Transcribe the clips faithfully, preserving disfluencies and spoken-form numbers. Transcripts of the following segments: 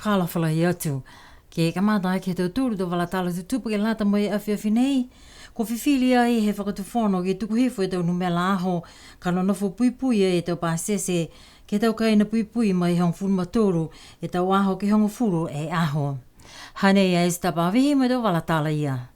Fakaalofa lahi atu. Ke kamata aki he tautolu tau vala tala tutupu ke lata mo e afiafi nei, kua fifili ai he Fakatufono ke tuku hifo e tau numela aho ka nonofo puipui ai e tau pasese ke he tau kaina puipui mai hogofulu ma tolu e tau aho ke hogofulu e aho. Hanei a Esther Pavihi mo e tau vala tala ia.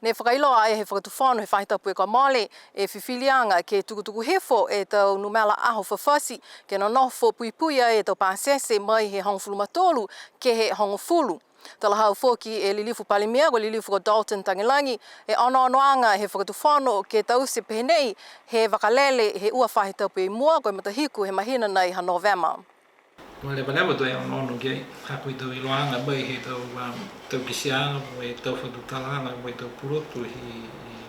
Ne fakailoa ai he Fakatufono he faahi tapu kua mole e fifiliaga ke tukutuku hifo e tau numela aho fafati ke nonofo puipui ai e tau pasese mai he hogofulu ma tolu ke he hogofulu. Talahau foki e Lilifu Palemia, ko e Lilifu ko Dalton Tagelagi, e onoonoaga he Fakatufono ke taute pehē nei he vakalele he ua faahi tapu i mua, ko e matahiku he mahina nei ha Novema. Kua levaleva tuai e onoono ki ai, ha ko e tau iloaaga mai he tau, um, tau kitiaaga, mo e tau fakatutalaaga, mo e tau pulotu he, he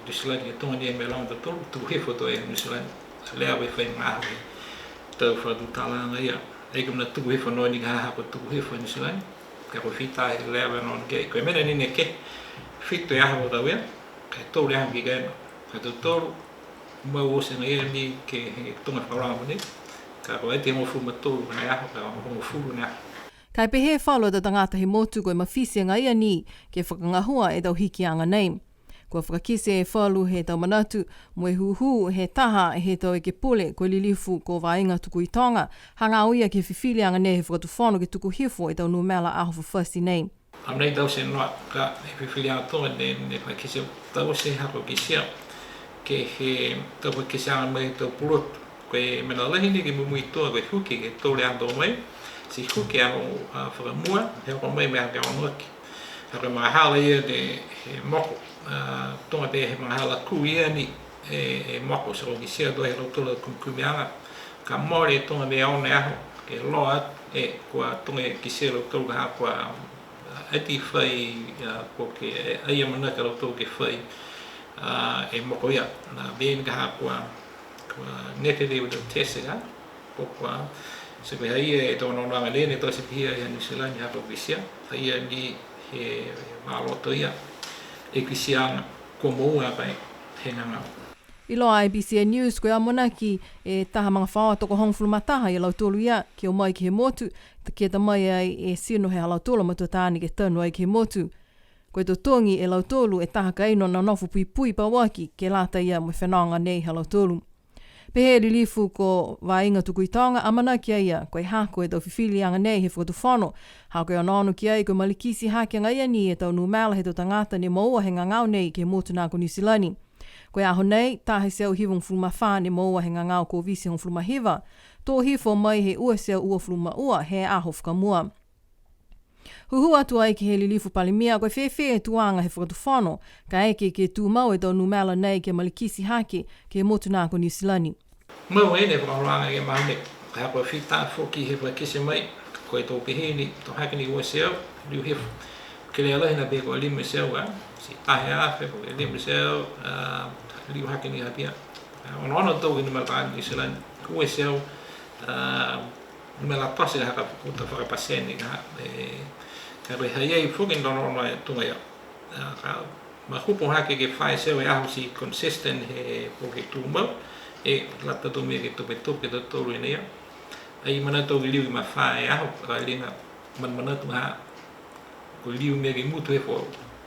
Niu Silani, e tuga ni e mena loga tautolu, tuku hifo tuai e Niu Silani. Leva e fai magaaho he tau fakatutalaaga ia. Ai ko e mena tuku hifo noa ni ka ha ko e tuku hifo e Niu Silani. Ka ko e fita he leva e onoono ki ai. Ko e mena ni ne ke, fitu e aho ko e tau ia, ka e tolu e aho ke kaina. Ka e tau tolu, mau oti agaia ni ke he tuga fakalaga mo nei, ka ko e ati hogofulu ma tolu e aho, ka hogofulu e aho. Ka e pehē falu a tau tagata he motu ko e mafiti agaia ni ke fakagahua e tau hikiaga nei. Kua fakakite e falu he tau manatu mo e hūhū he taha he tau ekepule ko e Lilifu ko Vaiga Tukuitoga, hagaao ia ke he fifiliaga nei he Fakatufono ke tuku hifo e tau numela aho fafati nei. Amanaki taute noa ka e fifiliaga tuga ne, ne fakakite, taute ha ko e kitia ke he tau fakakiteaga mai he tau pulotu. Ko e mena lahi ni ke mumui tuga ko e huki ke tolu e aho mai, ti huki e aho, a, fakamua, he hoko mai mo e aho ke ono aki. Ha ko e magahala ia ne he moko, a, tuga pē he magahala kū ia ni e, e moko, ti ko e kitia tuai he lautolu a kumikumiaga, ka mole tuga pē e ono e aho, ke loa atu, e, kua tuga e kitia e lautolu ka ha kua ati fai, a, ko e, a, ai amanaki a lautolu ke fai, a, e moko ia. Na, pehē ni ka ha kua, kua negative e tau test ka, ko e kua, ti ko e ha ia e tau onoonoaga nei ne taute pihia ia Niu Silani ha ko e kitia, ha ia ni he valoto ia, e kitiaaga kua moua ai he gagao. Iloa e B C N News, ko e amanaki e taha magafaoa tokohogofulu ma taha ia lautolu ia ke o mai ke he motu, ke ta mai ai e tino he ha lautolu a matua taane ke tanu ai ke he motu. Ko e totogi e lautolu e taha kaina nonofo puipui pauaki ke lata ia mo e fenoga nei ha lautolu. Pehē e Lilifu ko Vaiga Tukuitoga, amanaki a ia ko e hako e tau fifiliaga nei he Fakatufono, ha ko e onoono ki ai ko e malikiti hake agaia ni e tau numela he tau tagata ne moua he gagao nei ke he motu na ko Niu Silani. Ko e aho nei, taha e teau hivagofulu ma fā ne moua he gagao Koviti hogofulu ma hiva, to hifo mai he ua e teau uafulu ma ua he aho fakamua. Hūhū atu ai ke he Lilifu Palemia, ko e fēfē e tuaga he Fakatufono, kaeke ke tumau e tau numela nei ke malikiti hake ke he motu na ko Niu Silani. Mau e ne fakaholoaga ke he magaaho nei, ka ko e fita foki he fakakite mai, ko e to pehē ni, to hake ni ua e teau, liu hifo. Kelea lahi nā pē ko e lima e teau, a, ti taha e afe, ko e lima e teau, a, liu hake ni ha pihia. A, onoono atu ke he numela taane Niu Silani, ua e teau, a, numela tote ka ha ko e uta fakapasene ka, e, ka ko e ha i ai foki ne onoono e tuga ia. A, ka mahupo hake ke fā e teau e aho ti consistent he po ke tumau, e lata tau mena ke tupetupe ke tautolu e nei ia. Ai manatu ke liu ke mafā e aho, ka liga manamanatu ha ko e liu mena ke mutu he po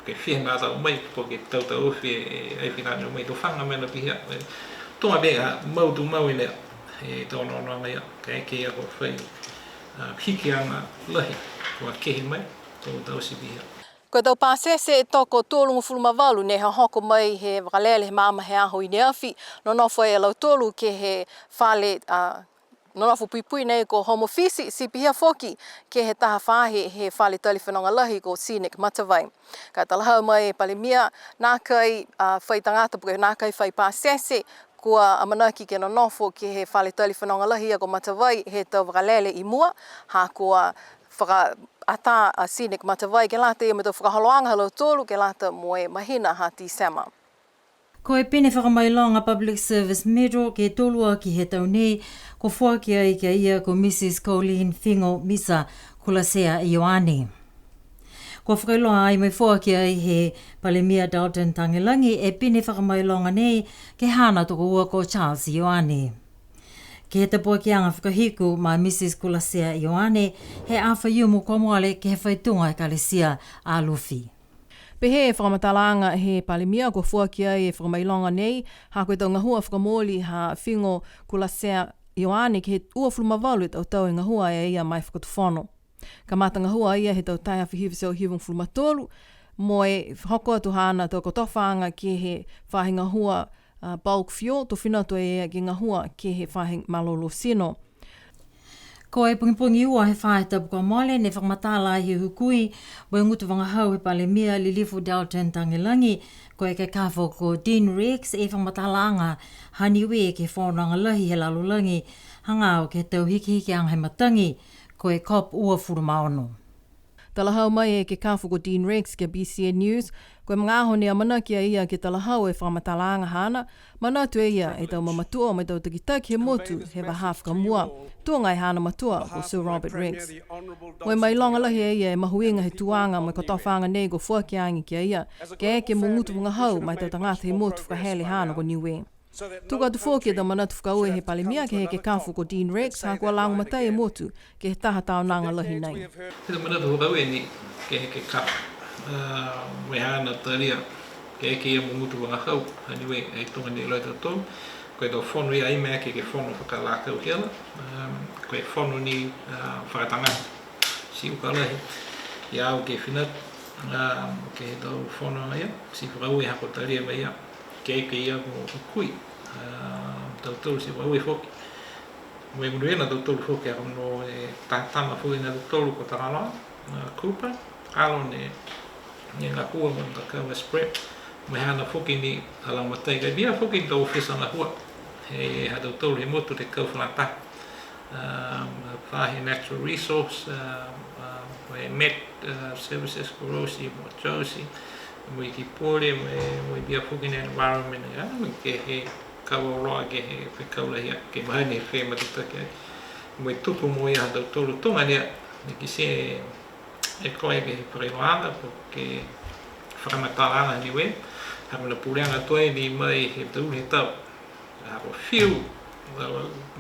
ke fiha mena tau mai, po ke tautaofi e, e, ai fina ne mai, to faga mena pihia. E, tuga pē ka mau tumau e nei, e tau onoonoaga ia, kaeke ia kua fai, a, hikiaga lahi, kua kehe mai, to taute pihia. Ko e tau pasese e toko tolugofulu ma valu ne hohoko mai he vakalele he maama he aho i ne afi, nonofo ai a lautolu ke he fale, a, nonofo puipui nei ko Home Office, ti pihia foki ke he taha faahi he fale tali fenoga lahi ko Scenic Matavai. Ka talahau mai e Palemia, nākai, a, fai tagata po ke nākai fai pasese, kua amanaki ke nonofo ke he fale tali fenoga lahi ia ko Matavai he tau vakalele i mua, ha kua fakaatā a Scenic Matavai ke lata ia mo e tau fakaholoaga ha lautolu ke lata mo e mahina ha Tesema. Ko e pine fakamailoga Public Service Medal ke tolu aki he tau nei, kua foaki ai ki a ia ko Mrs Colleen Figo Misa Kulasea Ioane. Kua fakailoa ai mo e foaki ai he Palemia Dalton Tagelagi e pine fakamailoga nei ke haana tokoua ko Charles Ioane. Ke he tapuakiaga fakahiku ma Mrs Kulasea Ioane, he aho Faiumu kua mole ke he faituga Ekalesia Alofi. Pehē e fakamatalaaga he Palemia kua foaki ai e fakamailoga nei, ha ko e tau gahua fakamooli ha Figo Kulasea Ioane ke he uafulu ma valu e tau tau e gahua e ia ma e Fakatufono. Kamata gahua a ia he tau taha e afe hiva e teau hivagofulu ma tolu, mo e hoko atu haana tau kotofaaga ke he faahi gahua, a, bulk fuel, to fina atu a ia ke gahua ke he faahi malolō tino. Ko e pogipogi ua he faahi tapu kua mole ne fakamatala ai he hukui mo e gutu vagahau he Palemia Lilifu Dalton Tagelagi, ko e ekekafo ko Dean Rex e fakamatalaaga ha Niue ke he fonoaga lahi he lalolagi, hagaao ke he tau hikihikiaga he matagi, ko e COP uafulu ma ono. Talahau mai e ekekafo ko Dean Rex ke he BCN News, ko e magaaho ne amanaki a ia ke talahau e fakamatalaaga haana, manatu e ia e tau mamatua mo e tau takitaki he motu he vahā fakamua, tuga e haana matua ko Sir Robert Rex. Mo e mailoga lahi e ia e mahuiga he tuaga mo e kotofaaga nei kua foaki age ki a ia, ke eke mo gutu vagahau ma e tau tagata he motu fakahele haana ko Niue. Tuku atu foki e tau manatu fakaaue he Palemia ke he ekekafo ko Dean Rex, ha kua lagomatai e motu ke he taha taonaga lahi nei. He tau manatu fakaaue ni ke he ekekafo, a, mo e haana talia ke eke ia mo gutu vagahau ha Niue, e tuga ni e iloa e tautolu, ko e tau fono ia ai mena ke he fono fakalakau hela, a, ko e fono ni, a, fakatagahi. Ti uka lahi, ia au ke fina atu, a, ke he tau fonoaga ia, ti fakaaue ha kua talia mai ia, ke eke ia mo hukui, a, tautolu ti fakaaue foki. Mo e monuina a tautolu foki, a, ko e tama foki ni a tautolu ko Tagaloa, a, Cooper, Alo ne, ne gahua mo e matakau a Spread, mo e haana foki ni a lagomatai ka e pihia foki ni tau ofisa gahua he ha tautolu he motu ne kau fakalataha. Um, faahi natural resource, um, um, mo e Met, uh, services ko Rosie mo Josie, mo e Ikipule, mo e, mo e pihia foki ni environment, ia, mo e ke he kau auloa ke he fekau lahi a, ke mahani he fai matutaki ai. Mo e tuku mo ia ha tautolu tuga ni a, ne kitia e koe ke he fakailoaaga, po ke fakamatalaaga Niue, ha ko e mena puleaga tuai ni mai he tau he tau. Ha kua fiu, na,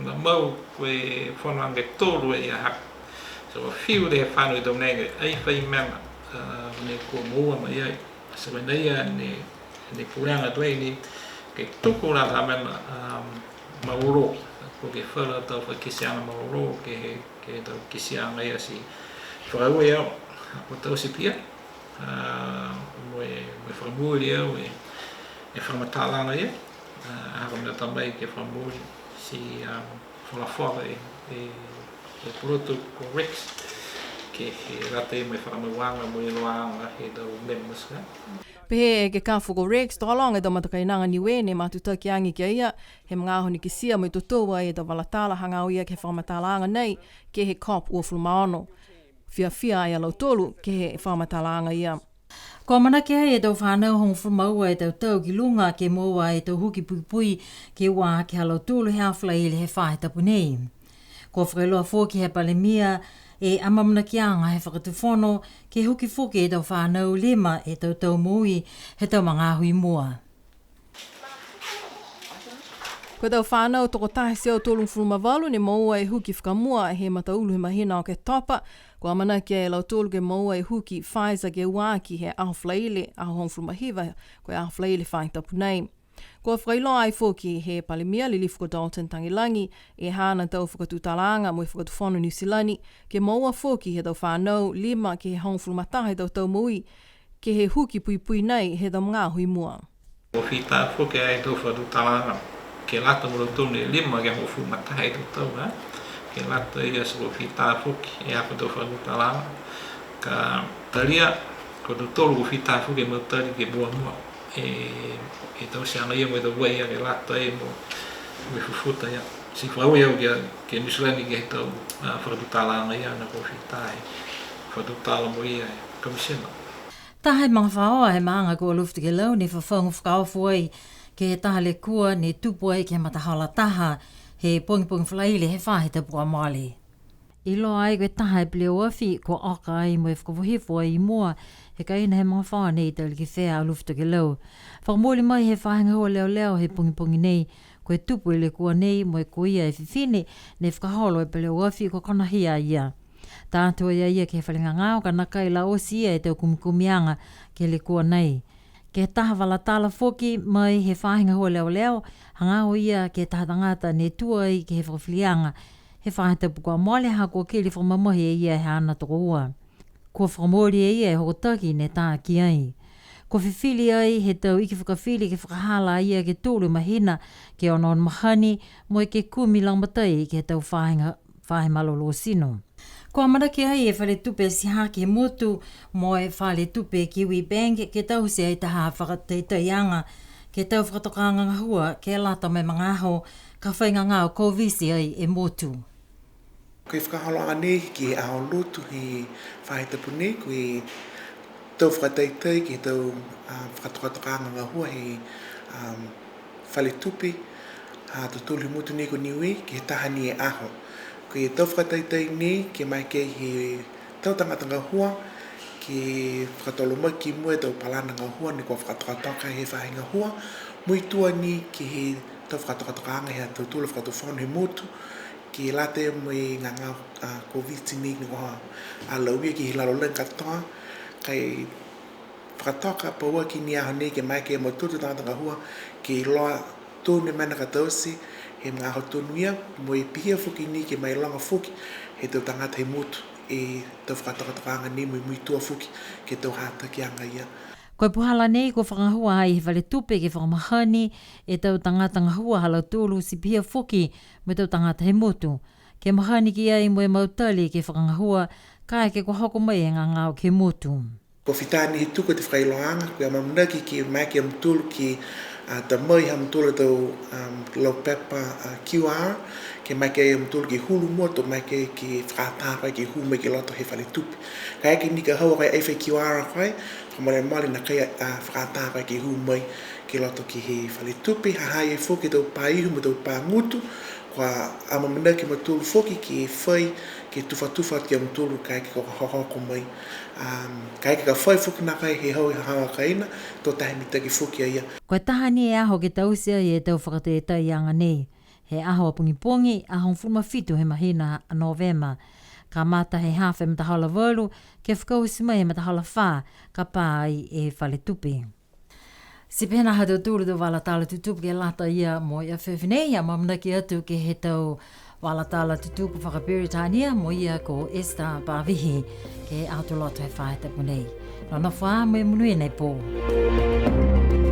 na mau ko e fonoaga e tolu e ia ha. So kua fiu le fano i tau nege, ai fai mena, a, ne kua moua mai ai. So ko e nei a ne, ne puleaga tuai ni, ke tuku la ha mena, a, malolō, po ke falu tau fakakiteaga malolō, ke he, ke he tau kiteaga ia ti fakaaue au, ha kua taute pihia, a, mo e, mo e fakamooli au e, e fakamatalaaga ia, a, ha ko e mena ta mai ke fakamooli, ti, a, folafola e, e, e pulotu ko Rex, ke he lata mo e fakamauaga mo e iloaaga he tau members, a. Pehē e ekekafo ko Rex, tokologa e tau matakainaga Niue ne matutaki age ki a ia, he magaaho ne kitia mo e totou ai e tau vala tala hagaao ia ke he fakamatalaaga nei, ke he COP uafulu ma ono. Fiafia ai a lautolu ke he fakamatalaaga ia. Kua amanaki ai e tau fanau hogofulu ma ua e tau tau ki luga ke moua e tau huki puipui ke ua aki ha lautolu he aho Falaile he faahi tapu nei. Kua fakailoa foki he Palemia e amaamanakiaga he Fakatufono ke huki foki e tau fanau lima e tau tau moui he tau magaaho i mua. Ko e tau fanau tokotaha e teau tolugofulu ma valu ne moua e huki fakamua he mataulu he mahina Oketopa. Kua amanaki e lautolu ke moua e huki Pfizer ke ua aki he aho Falaile, aho hogofulu ma hiva, ko e aho Falaile faahi tapu nei. Kua fakailoa ai foki he Palemia Lilifu ko Dalton Tagelagi, e haana tau fakatutalaaga mo e Fakatufono Niu Silani, ke moua foki he tau fanau lima ke he hogofulu ma taha he tau tau moui, ke he huki puipui nei he tau magaaho i mua. Kua fita foki e tau fakatutalaaga, ke lata mo lautolu ne lima ke hogofulu ma taha e tau tau, ha? Ke lata ia ti kua fita foki e ha ko e tau fakatutalaaga. Ka talia, ko tautolu kua fita foki e mautali ke muamua. E, e tauteaga ia mo e tau vai ia ke lata ia mo, mo e fufuta ia. Ti fakaaue au ke, ke Niu Silani ke he tau, a, fakatutalaaga ia ne kua fita he fakatutala mo ia e Komisina. Taha e magafaoa he maaga ko Alofi Tokelau ne fafagu fakaofo ai ke he taha lekua ne tupu ai ke he matahola taha he pogipogi Falaile he faahi tapu kua mole. Iloa ai ko e taha e peleoafi kua oka ai mo e fakaohifo ai i mua he kaina he magafaoa nei i Talikifea, Alofi Tokelau. Fakamooli mai he faahi gahua leoleo he pogipogi nei, ko e tupu e lekua nei mo e ko ia e fifine ne fakaholo e peleoafi kua konahia a ia. Ta atu a ia ke he fale gagao ka nākai la oti ia e tau kumikumiaga ke he lekua nei. Ke he taha vala tala foki mai he faahi gahua leoleo, hagaao ia ke he taha tagata ne tua ai ke he fakafiliaga he faahi tapu kua mole ha kua keli fakamamahi e ia he haana tokoua. Kua fakamooli e ia e hokotaki ne tā ki ai. Kua fifili ai he tau iki fakafili ke fakahala a ia ke tolu e mahina ke onoono mahani mo e ke kumi lagomatai ke he tau faahi ga-, faahi malolō tino. Kua amanaki ai e Fale Tupe Atihake he motu mo e Fale Tupe Kiwibank ke taute ai taha fakataitaiaga ke he tau fakatokaaga gahua ke lata mo e magaaho ka fai gagao Koviti ai e motu. Ko e fakaholoaga nei ke he Aho Lotu he faahi tapu nei, ko e tau fakataitai ke he tau, a, fakatokatokaaga gahua he, a, Fale Tupe ha tautolu he motu nei ko Niue, ke he taha ni e aho. Ko e tau fakataitai nei ke maeke he tau tagata gahua ke fakatolomaki mua e tau palana gahua ne kua fakatokatoka he faahi gahua, muitua ni ke he tau fakatokatokaaga he ha tautolu a fakatufono he motu, ke lata mo e gagao, a, Koviti nei ne kua, a, lauia ke he lalolagi katoa, ka e fakatoka pauaki ni e aho nei ke maeke mo e tau tagata gahua ke iloa tonu e mena ka taute he magaaho tonu ia, mo e pihia foki ni ke mailoga foki he tau tagata he motu e tau fakatokatokaaga nei mo e muitua foki ke he tau hatakiaga ia. Ko e puhala nei kua fakagahua ai he Fale Tupe ke fakamahani e tau tagata gahua ha lautolu ti pihia foki mo e tau tagata he motu. Ke mahani ki ai mo e mautali ke fakagahua, kaeke kua hoko mai e gagao ke he motu. Kua fita ni he tuku e tau fakailoaaga, ko e amaamanaki ke maeke a mutolu ke, a, ta mai ha mutolu a tau, um, laupepa, a, Q R, ke maeke a mutolu ke hulu mua to maeke ke fakaatā ko e ke hū mai ki loto he Fale Tupe. Kaeke ni ka hau a koe ai fai Q R a koe, fakamolemole nākai a, a, fakaatā ko e ke hū mai ki loto ke he Fale Tupe, ha ha i ai foki e tau pā ihu mo e tau pā gutu, kua amaamanaki a mautolu foki ke fai, ke tufatufa atu ki a mutolu kaeke kua hohoko mai. Um, kaeke ka fai foki nākai he hau he haau a kaina, to taha mitaki foki a ia. Ko e taha ni e aho ke taute ai e tau fakataitaiaga nei. He aho pogipogi, aho hogofulu ma fitu he mahina a Novema. Kamata he hafa e matahola valu, ke fakaoti mai he matahola fā, ka pā ai e Fale Tupe. Ti pehē nā ha tautolu tau vala tala tutupu ke lata ia mo e afiafi nei, amaamanaki atu ke he tau vala tala tutupu fakaperitania mo ia ko Esther Pavihi ke he Aho Tuloto he faahi tapu nei. Nonofo ā mo e monuina e pō.